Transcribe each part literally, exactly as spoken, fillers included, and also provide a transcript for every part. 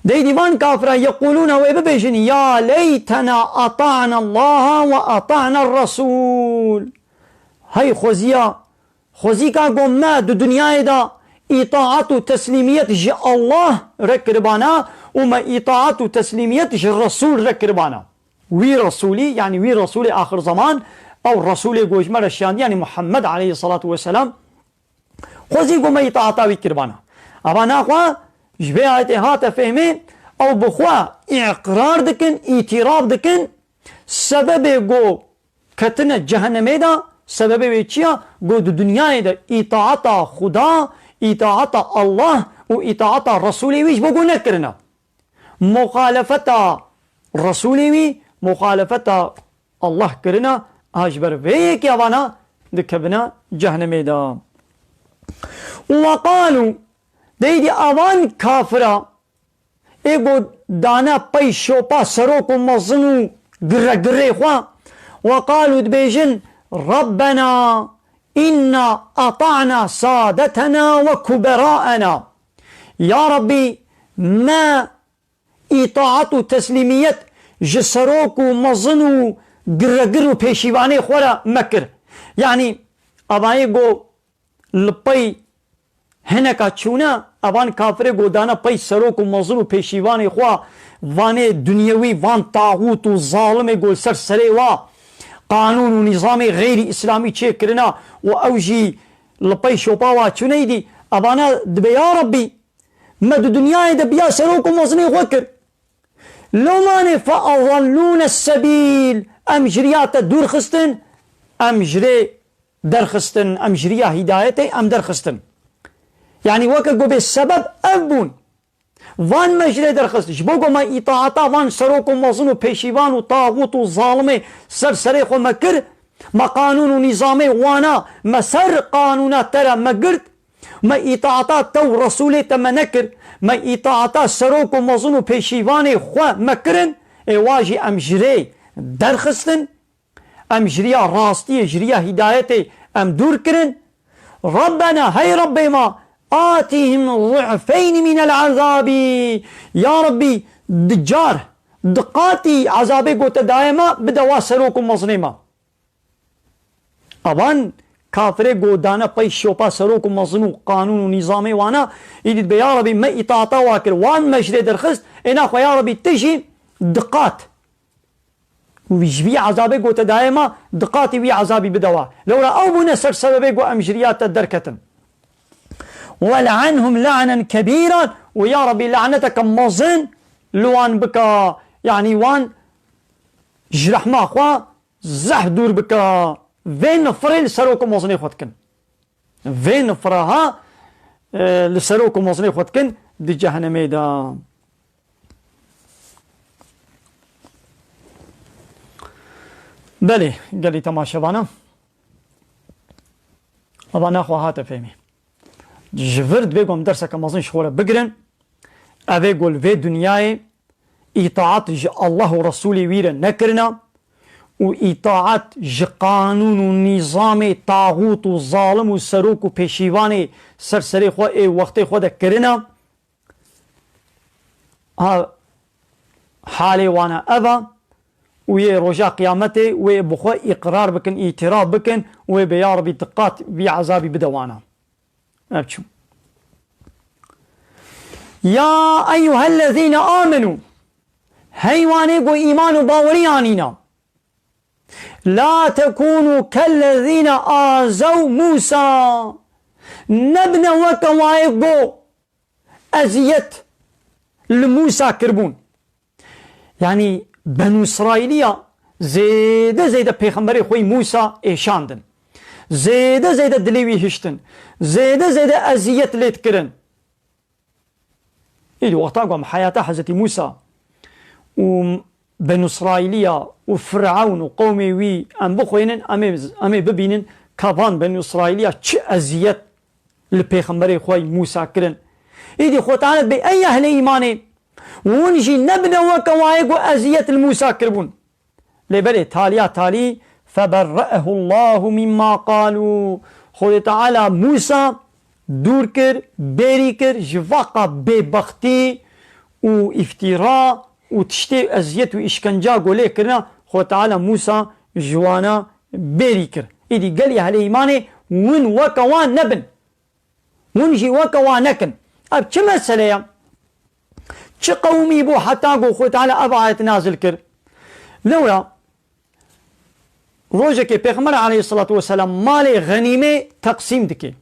Dey dîvan kafira yequlûne wê bibêjin, "Ya leytena ata'na Allaha ve ata'na Resûl." Hey xweziya, xwezîka ku me di dinyayê de îtaat û teslîmiyet ji Allah re kiribana û me îtaat û teslîmiyet ji Resûl re kiribana. Wî Resûlî, yanî wî Resûlê axir zeman, ew Resûlê ku ji me re şiyandiye, yanî Muhammed aleyhisselatu vesselam, xwezî ku me îtaata wî kiribana. Ava naxwe ji vê ayetê hate fehmê, ew bi xwe îqrar dikin, îtîraf dikin, sebebê ku ketine cehennemê de, sebebê wê çi ya? Ku di dinyayê de îtaata Xuda, îtaata Allah û îtaata Resûlê wî ji bo ku nekirine. Muxalefeta Resûlê wî, muxalefeta Allah kirine, a ji ber vê yekê avana dikevine cehnemê de. Û weqalû, deydî avan kafira, ê ku dane pey şopa serok û mezin û giregirê xwe, weqalû dibêjin, "Rabbena inna ata'na sadetena ve kuberaena." Ya Rabbî, me îtaat û teslîmiyet ji serok û mezin û giregir û pêşîvanê xwe re mekir. Yanî, avayê ku li pey hineka çûne, evan kafirê ku dane pey serok û mezin û pêşîvanê xwe, vanê dinyewî, van taxût û zalimê ku li ser serê wa qanûn û nîzamê xeyrî îslamî çêkirine û ew jî li pey şopa wa çûne, îdî evana dibê, ya Rabbî, me di dinyayê de biya serok û mezinê xwe kir. Lomanê fe azallûne sebîl. Em ji riya te dûr xistin, em ji rê derxistin, em ji riya hîdayetê em derxistin. Yanî weke ku bê sebeb ev bûn. Van me ji rê derxist. Ji bo ku me îtaata van serok û mezin û pêşîvan û taxût û zalimê ser serê xwe me kir, me qanûn û nîzamê wana me ser qanûna te re me girt, me îtaata te û Resûlê te me nekir, me îtaata serok û mezin û pêşîvanê xwe me kirin, ê wa jî em ji rê derxistin, em ji riya rastiyê, ji riya hîdayetê em dûr kirin. Rabbena, hey Rabbê me, atihim du'feyn minel azabî. Ya Rabbî, di car, di qatî ezabê ku te daye me, bide wa serok û mezinê me. Avan kafirê ku dane pey şopa serok û mezin û qanûn û nîzamê wana, îdî dibe, ya Rebî, me îtaata wa kir, wan me ji rê derxist, ê naxwe ya Rebî, tu jî di qat û ji vî ezabê ku te daye me, di qatî wî ezabî bide wa. Lewra ew bûne ser sebebê ku em ji riya te derketin. Wel'enhum le'nen kebîran, û ya Rebî, laneteke mezin li wan bike, yanî wan ji rehma xwe zehf dûr bike. Vê nifirê li serok û mezinê xwe dikin. Vê nifira ha, e, li serok û mezinê xwe dikin di cehenemê de. Belê, gelî temaşevana. Ava naxwe hate fêmî. Ji vir divê ku em derseke mezin ji xwe re bigirin. Ev ê ku li vê dinyayê îtaat ji Allah û Resûlê wî re nekirina û îtaat ji qanûn û nîzamê taxût û zalim û serok û pêşîvanê ser serê xwe ê wextê xwe de kirina. Ha, halê wana ev a û yê roja qiyametê wê bi xwe îqrar bikin, îtiraf bikin û wê bê ya Rebî diqat vî ezabî bide wana. Ev çû. Ya eyyuhellezîne amenû. Hey wanê ku îman û bawerî anîna. La tekûnû kellezîne azew Mûsa. Nebine weke wayê ku eziyet li Mûsa kirbûn. Yanî Benû Îsraîliya zêde zêde pêxemberê xwe yî Mûsa êşandin. Zêde zêde dilê wî hiştin. Zêde zêde eziyet lê dikirin. Îdî wexta ku em heyata Hezretî Mûsa û Benû Îsraîliya û Firewn û qewmê wî em bixwînin, em ê, em ê bibînin ka van Benû Îsraîliya çi eziyet li pêxemberê xwe Mûsa kirin. Îdî Xwe Teala bê, ey ehlê îmanê, hûn jî nebine weke wayê ku eziyet li Mûsa kiribûn. Lê belê, taliya talî, feberre'ehullahu mimma qalû. Xwedê Teala Mûsa dûr kir, bêrî kir ji vaqa bêbextî û îftîra û tiştê eziyet û îşkenca ku lê kirina, Xwe Teala Mûsa ji wana bêrî kir. Îdî gelî ehlê îmanê win weke wan nebin. Hûn jî weke wan nekin. Ev çi mesele ye? Çi qewimî bû heta ku Xwedê Teala ev ayet nazil kir? Lewra rojekê Pêxember aleyhisselatu vesselam malê xenîmê teqsîm dike.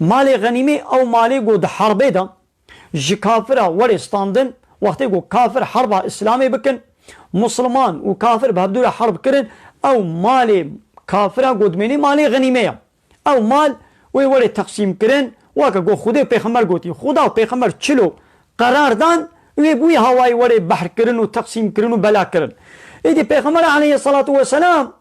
Malê xenîmê ew malê ku di herbê de ji kafira were standin, wextê ku kafir herba Îslamê bikin, Musliman û kafir bi hevdû re herb kirin, ew malê kafira ku dimênê malê xenîmê ye. Ew mal wê were teqsîm kirin, weke ku Xwedê û Pêxember gotî. Xweda û Pêxember çilo qerar dan, wê bi wî hawayî were behr kirin û teqsîm kirin û bela kirin. Êdî Pêxember aleyhisselatu vesselam,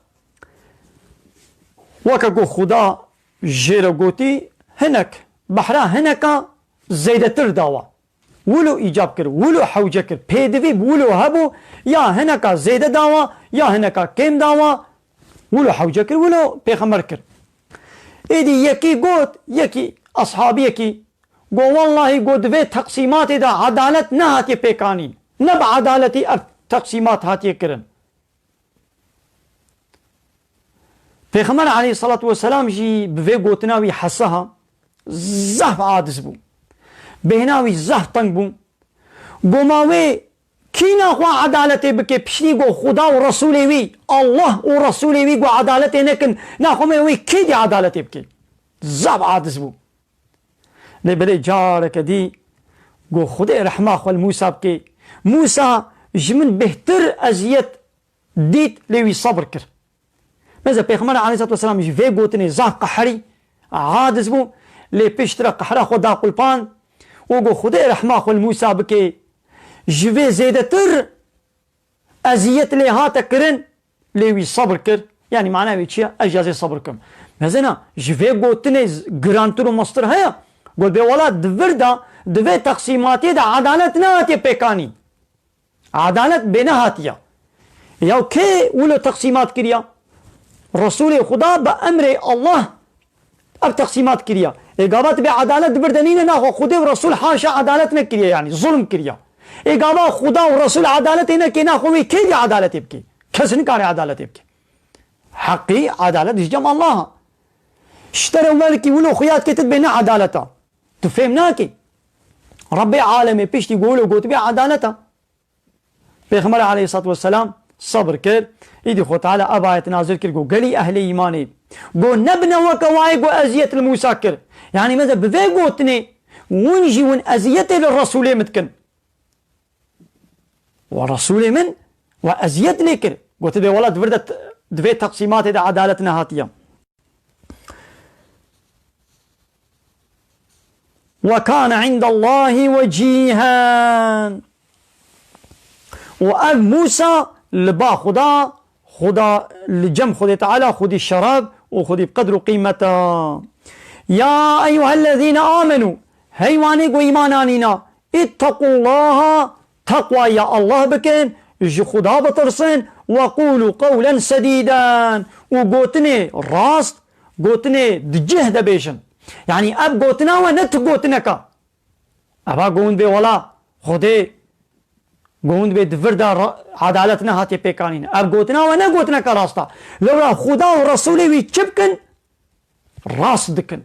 weke ku Xweda jê re gotî, hinek, behra hineka zêdetir dawa. Wilo îcab kir, wilo hewce kir. Pêdivî bi wilo hebû, ya hineka zêde dawa, ya hineka kêm dawa. Wilo hewce kir, wilo pêxember kir. Êdî yekî got, yekî eshabiyekî got, wellahî got, di vê teqsîmatê de edalet nehatiye pêkanîn. Ne bi edaletî ev teqsîmat hatiye kirin. Pêxember aleyhisselatu vesselam jî bi vê gotina wî hesiha zehf aciz bû. Bêhna wî zehf teng bû. Goma wê kî naxwe edaletê bike piştî ku Xuda û Resûlê wî, Allah û Resûlê wî ku edaletê nekin, naxwe me wê kê dî edaletê bike? Zehf aciz bû. Lê belê careke dî ku Xwedê rehma xwe li Mûsa bike. Mûsa ji min bêhtir eziyet dît, lê wî sebr kir. Mesela Pêxember aleyhisselatu vesselam ji vê gotinê zaf qeherî, aciz bû, lê piştre qehra xwe da qulpan û got, Xwedê rehma xwe li Mûsa bike, ji vê zêdetir eziyet lê hate kirin, lê wî sebr kir. Yanî mana wê çi ye? Ez jî ez ê sebr kim. Mezena, ji vê gotinê z-, girantir û mestir heye? Got, bê wela di vir de, di vê teqsîmatê de edalet nehatiye pêkanîn. Edalet bê nehatiye. Ya kê wilo teqsîmat kiriya? Resûlê Xuda bi emrê Allah ev teqsîmat kiriya. Ê gava tu bê edalet di vir de nîne, naxwe Xwedê û Resûl haşa edalet nekiriye, yanî zulm kiriya. Ê gava Xuda û Resûl edaletê neke, naxwe wê kê dî edaletê bike? Kes nikare edaletê bike. Heqî edalet ji cem Allah a. Ji te re welkî wilo xuya dike tu dibê ne edalet a. Tu fêm nakî. Rebbê alemê piştî ku wilo gotibê edalet a. Pêxember aleyhisselatu vesselam sebr kir. Îdî Xwe Teala ev ayet nazil kir ku gelî ehlê îmanê ku nebine weke wayê ku eziyet li Mûsa kir. Yanî meze bi vê gotinê win jî win eziyetê li Resûlê min dikin. Wa Resûlê min wa eziyet lê kir. Gotibê wela di vir de t-, di vê teqsîmatê de edalet nehatiye. Ve kâne indallâhi wecîhen. Û ev Mûsa li ba Xuda, Xuda li cem Xwedê Teala, xwedî şeref û xwedî bi qedr û qîmet e. Ya eyyuhellezîne amenû, hey wanê ku îman anîna, ittaqullaha, teqwaya Allah bikin, ji Xuda bitirsin, ve qûlû qewlen sedîden, û gotinê rast, gotinê di cih de bêjin. Yanî ev gotina we ne tu gotineka. Eva gund bê wela, Xwedê gund bê di vir de ra-, edalet nehatiye pêkanîn. Ev gotina we ne gotineka rast a. Lewra Xuda û Resûlê wî çi bikin? Rast dikin.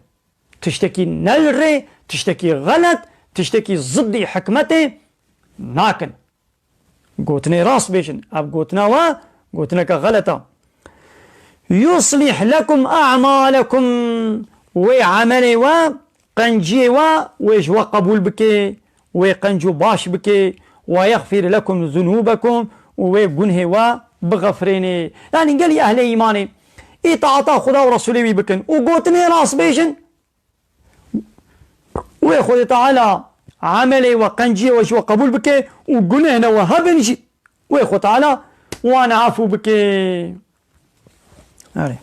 Tiştekî ne li rê, tiştekî xelet, tiştekî ziddî hikmetê nakin. Gotinê rast bêjin. Ev gotina we, gotineke xelet a. Yuslih lekum a'malekum. Wê emelê we, qenciyê we, wê ji we qebûl bike, wê qenco baş bike. Ve yexfir lekum zunubekum. Û wê gunhê we bixefrênê. Yanî gelî ehlê îmanê îtaata Xuda û Resûlê wî bikin û gotinê rast bêjin. Wê Xwedê Teala emelê we, qenciyê we ji we qebûl bike û gunehne we hebin jî, wê Xwedê Teala wan efû bike. Erê.